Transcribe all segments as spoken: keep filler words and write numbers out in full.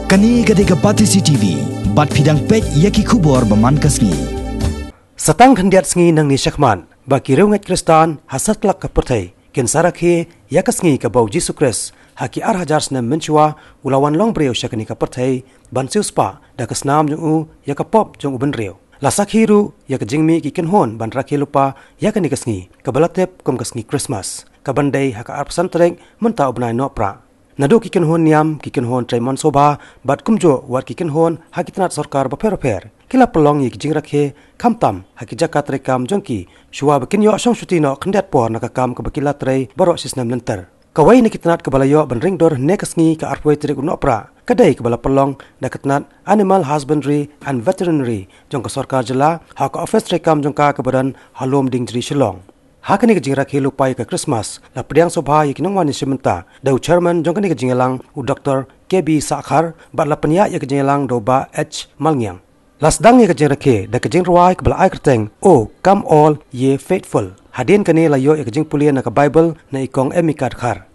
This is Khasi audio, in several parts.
Kane ka dei ka Batesi T V, bad phi dang peit ïa ki khubor ba man ka sngi. Sa tang khyndiat sngi nangne shakhmat, ba ki riewngeit Khristan ha satlak ka pyrthei kin sa rakhe ïa ka sngi kaba u Jisu Khrist ha ki ar hajar snem mynshuwa u la wan long briew sha kane ka pyrthei ban siewspah da ka snam jong u ïa ka pop jong u bynriew. La sakhi ruh ïa ka jingmih ki kynhun ban rakhe lypa ïa kane ka sngi kaba la tip kum ka sngi Christmas, kaban dei ha ka arphew san tarik mynta u bnai Nohprah. Naduh ki kynhun niam, ki kynhun trei mon sobha, bad kumjuh wat ki kynhun ha ki tnat sorkar bapher bapher, ki la pynlong ïa ki jingrakhe khamtam ha ki jaka treikam jong ki, shuwa ba kin ïoh shong shuti noh khyndiat por na ka kam kaba ki la trei baroh shi snem lynter. Kawei na ki tnat kaba la ïoh ban ring dur hynne ka sngi ka arphew wei tarik u Nohprah ka dei kaba la pynlong da ka tnat Animal Husbandry and Veterinary jong ka sorkar jylla ha ka ophis treikam jong ka kaba don ha Lumdiengjri, Shillong. Ha kane ka jingrakhe lypa ïa ka Christmas la pdiang sngewbha ïa ki nongwan ïashim bynta da u chairman jong kane ka jingïalang, u Doctor K B Sahkhar, bad la pynïaid ïa ka jingïalang da u Bah H Malngiang. La sdang ïa ka jingrakhe da ka jingrwai kaba la ai kyrteng O Come All Ye Faithful. Hadien kane la ïoh ïa ka jingpule na ka Bible na i Kong Emika Dkhar.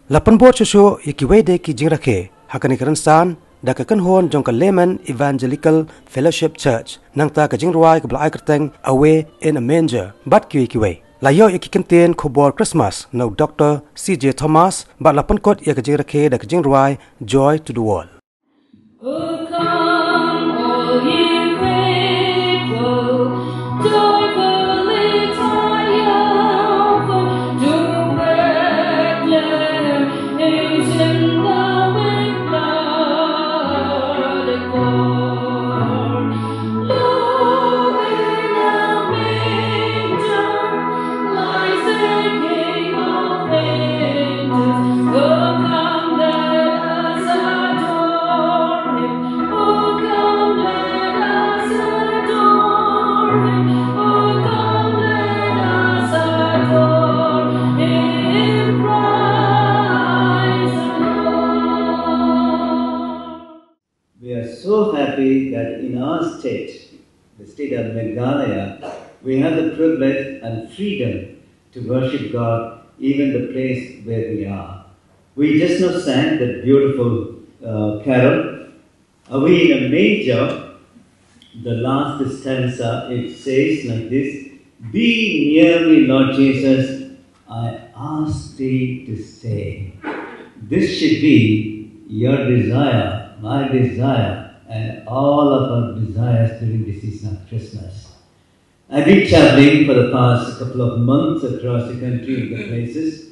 La pynbor shuh shuh ïa kiwei de ki jingrakhe ha kane ka rynsan da ka kynhun jong ka Layman Evangelical Fellowship Church, nangta ka jingrwai kaba la ai kyrteng Away in a Manger, bad kiwei kiwei. La ïoh ïa ki kyntien khubor Christmas na u Doctor C J Thomas, bad la pynkut ïa ka jingrakhe da ka jingrwai Joy to the World. Oh, come, all ye faithful, joyfully triumphant, to Bethlehem hasten the glad accord. Lo, in a manger lies the King of ages. Oh, come, let us adore him. Oh, come, let us adore him. Oh, come, let us adore him. Christ the Lord. We are so happy that in our state, the state of Meghalaya, we have the privilege and freedom to worship God even the place where we are. We just now sang that beautiful uh, carol, Away in a Manger. The last stanza, it says like this: Be near me, Lord Jesus, I ask thee to stay. This should be your desire, my desire, and all of our desires during the season of Christmas. I've been traveling for the past couple of months across the country in the places,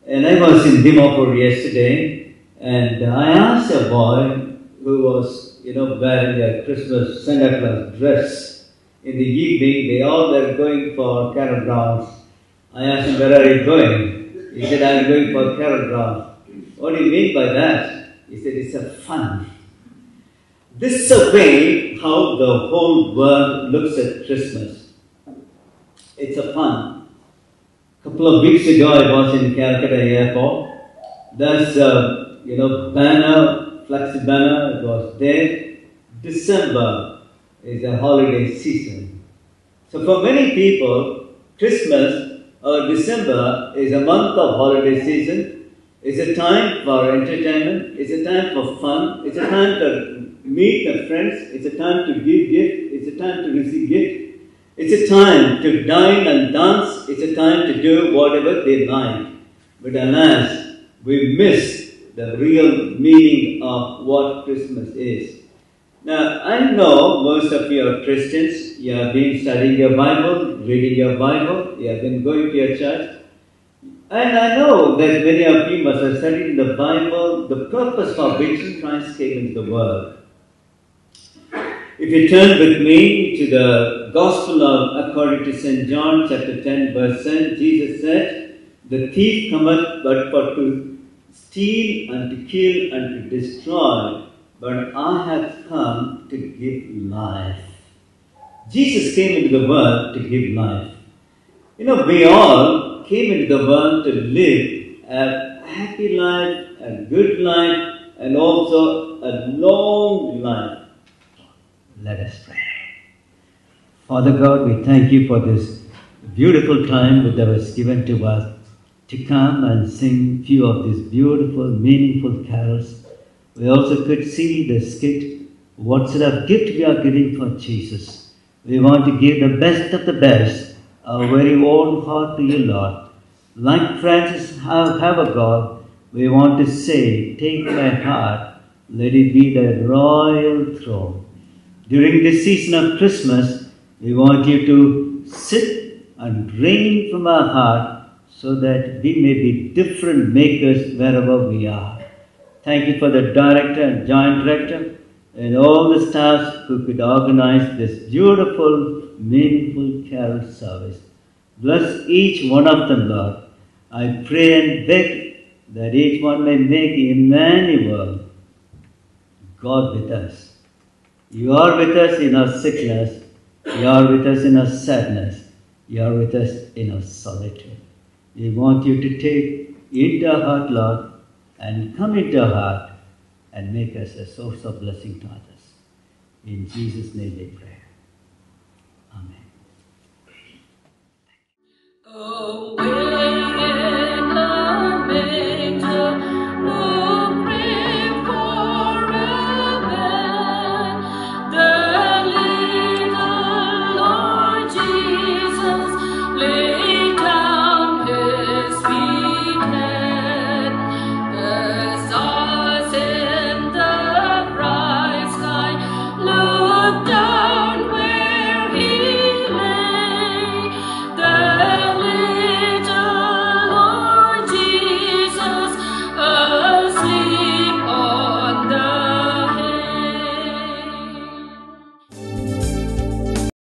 and I was in Dimapur yesterday, and I asked a boy who was, you know, wearing a Christmas Santa Claus dress. In the evening, they all were going for carol grounds. I asked him, "Where are you going?" He said, "I'm going for carol grounds." "What do you mean by that?" He said, "It's a fun." This is a way how the whole world looks at Christmas. It's a fun. Couple of weeks ago, I was in Calcutta airport. There's a, you know, banner, flexi banner, it was there. December is a holiday season. So for many people, Christmas or December is a month of holiday season. It's a time for entertainment. It's a time for fun. It's a time to meet the friends. It's a time to give gift. It's a time to receive gift. It's a time to dine and dance. It's a time to do whatever they like. But alas, we miss the real meaning of what Christmas is. Now, I know most of you are Christians. You have been studying your Bible, reading your Bible. You have been going to your church. And I know that many of you must have studied in the Bible the purpose for which Christ came into the world. If you turn with me to the Gospel of, according to Saint John, chapter ten, verse ten, Jesus said, "The thief cometh but for to steal and to kill and to destroy, but I have come to give life." Jesus came into the world to give life. You know, we all came into the world to live a happy life, a good life, and also a long life. Let us pray. Father God, we thank you for this beautiful time that was given to us to come and sing few of these beautiful, meaningful carols. We also could see the skit, "What sort of gift we are giving for Jesus?" We want to give the best of the best, our very own heart to you, Lord. Like Francis, have, have a God, we want to say, "Take my heart, let it be thy royal throne." During this season of Christmas, we want you to sit and reign from our heart so that we may be different makers wherever we are. Thank you for the director and joint director and all the staffs who could organize this beautiful, meaningful carol service. Bless each one of them, Lord. I pray and beg that each one may make Emmanuel God with us. You are with us in our sickness. You are with us in our sadness. You are with us in our solitude. We want you to take into our heart, Lord, and come into our heart and make us a source of blessing to others. In Jesus' name we pray. Amen.